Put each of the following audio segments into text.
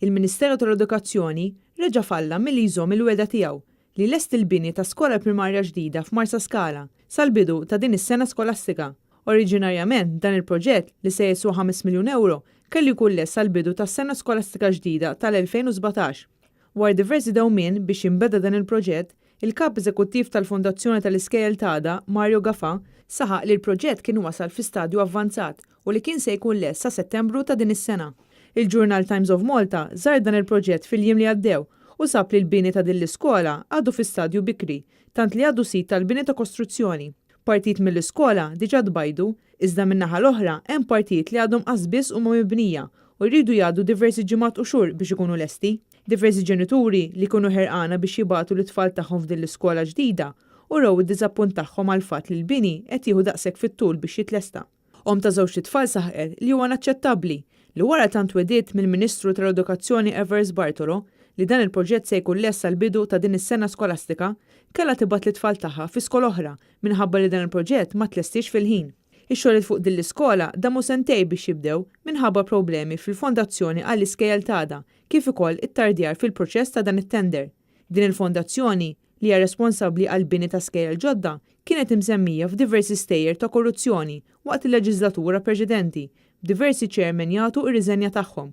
Il-Ministeru tal-Edukazzjoni reġa' falla milli jżomm il-wegħda tiegħu li jlesti l-bini ta' skola primarja ġdida f'Marsaskala sal-bidu ta' din is-sena skolastika. Oriġinarjament dan il-proġett, li se jiswa 5 miljun ewro, kellu jkun lest sal-bidu tas-sena skolastika ġdida tal-2017. Wara diversi dewmien biex jinbeda dan il-proġett, il-Kap Eżekuttiv tal-Fondazzjoni tal-Iskejjel t'Għada, Mario Gafà, saħaq li l-proġett kien wasal fi stadju avvanzat u li kien se jkun lest sa Settembru ta' din is-sena. Il-ġurnal Times of Malta żar dan il-proġett fil-jiem li għaddew u sab li l-bini ta' din l-iskola għadu fi stadju bikri tant li għadu sit tal-bini ta' kostruzzjoni. Partijiet mill-iskola diġà tbajdu, iżda min-naħa l-oħra hemm partijiet li għadhom qas biss huma mibnija u jridu jgħaddu diversi ġimgħat u xhur biex ikunu lesti. Diversi ġenituri li kienu ħerqana biex jibagħtu lit-tfal tagħhom f'din l-iskola ġdida urew id-diżappunt tagħhom għall-fatt li l-bini qed jieħu daqshekk fit-tul biex jitlesta. Omm ta' żewġt itfal saħqet li huwa inaċċettabbli li wara tant wegħdiet mill-Ministru tal-Edukazzjoni Evarist Bartolo li dan il-proġett se jkun lest sal-bidu ta' din is-sena skolastika, kellha tibgħat lit-tfal tagħha fi skola oħra minħabba li dan il-proġett ma tlestiex fil-ħin. Ix-xogħlijiet fuq din l-iskola damu sentejn biex jibdew minħabba problemi fil-fondazzjoni għall-iskejjel t'għada kif ukoll ittardjar fil-proċess ta' dan it-tender. Din il-fondazzjoni, li hija responsabbli għall-bini ta' skejjel ġodda, kienet imsemmija f'diversi stejjer ta' korruzzjoni waqt il-leġiżlatura preċedenti, b'diversi chairmen jagħtu r-riżenja tagħhom.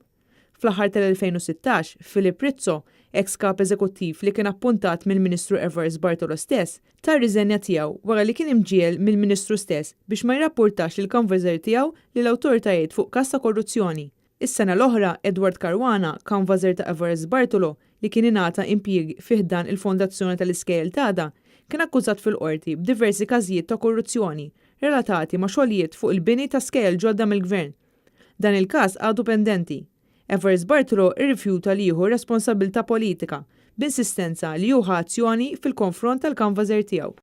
Fl-aħħar tal-2016, Philip Rizzo, eks kap eżekuttiv li kien appuntat mill-Ministru Evarist Bartolo stess, ta r-riżenja tiegħu wara li kien imġiegħel mill-Ministru stess biex ma jirrappurtax lill-canvasser tiegħu lill-awtoritajiet fuq każ ta' korruzzjoni. Is-sena l-oħra, Edward Caruana, canvasser ta' Evarist Bartolo, li kien ingħata impjieg fi ħdan il-Fondazzjoni tal-Iskejjel t'Għada, kien akkużat fil-Qorti b'diversi każijiet ta' korruzzjoni relatati ma' xogħlijiet fuq il-bini ta' skejjel ġodda mill-Gvern. Dan il-każ għadu pendenti. Evarist Bartolo rrifjuta li jieħu responsabbiltà politika, b'insistenza li hu ħa azzjoni fil-konfront tal-canvasser tiegħu.